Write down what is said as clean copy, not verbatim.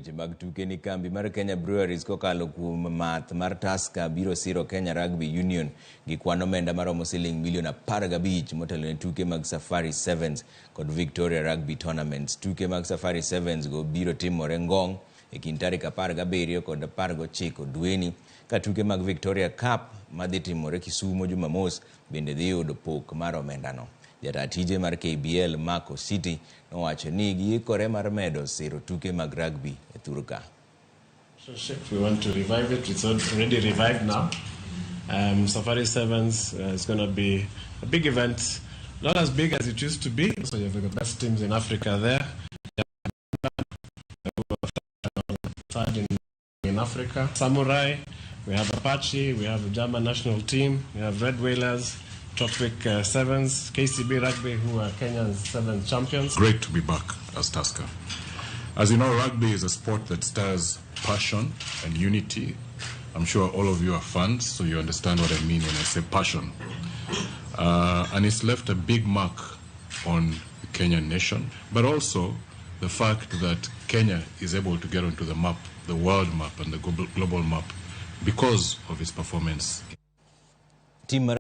Weche mag tuke ni kambi mar Kenya Breweries kokalo kuom math mar Tusker biro siro Kenya Rugby Union gi kwan omenda maromo siling milion 15 motelo ne tuke mag Safari Sevens kod Victoria Rugby Tournaments. Tuke mag Safari Sevens go biro timore Ngong e kind tarik 17 kod 19 dweni ka tuke mag Victoria Cup madhi timore Kisumo Jumamos bende dhi yudo pok mar omendano. Jataa tije mar KBL Marco City nowacho ni giikore mar medo siro tuke mag rugby e thurka. We want to revive it. It's already revived now. Safari Sevens is going to be a big event, not as big as it used to be. So you have the best teams in Africa there. Third in Africa. Samurai, we have Apache, we have the German national team, we have Red Whalers, Tropic Sevens, KCB Rugby, who are Kenya's Sevens champions. Great to be back as Tusker. As you know, rugby is a sport that stirs passion and unity. I'm sure all of you are fans, so you understand what I mean when I say passion. And it's left a big mark on the Kenyan nation, but also the fact that Kenya is able to get onto the map, the world map and the global map, because of its performance. Team mar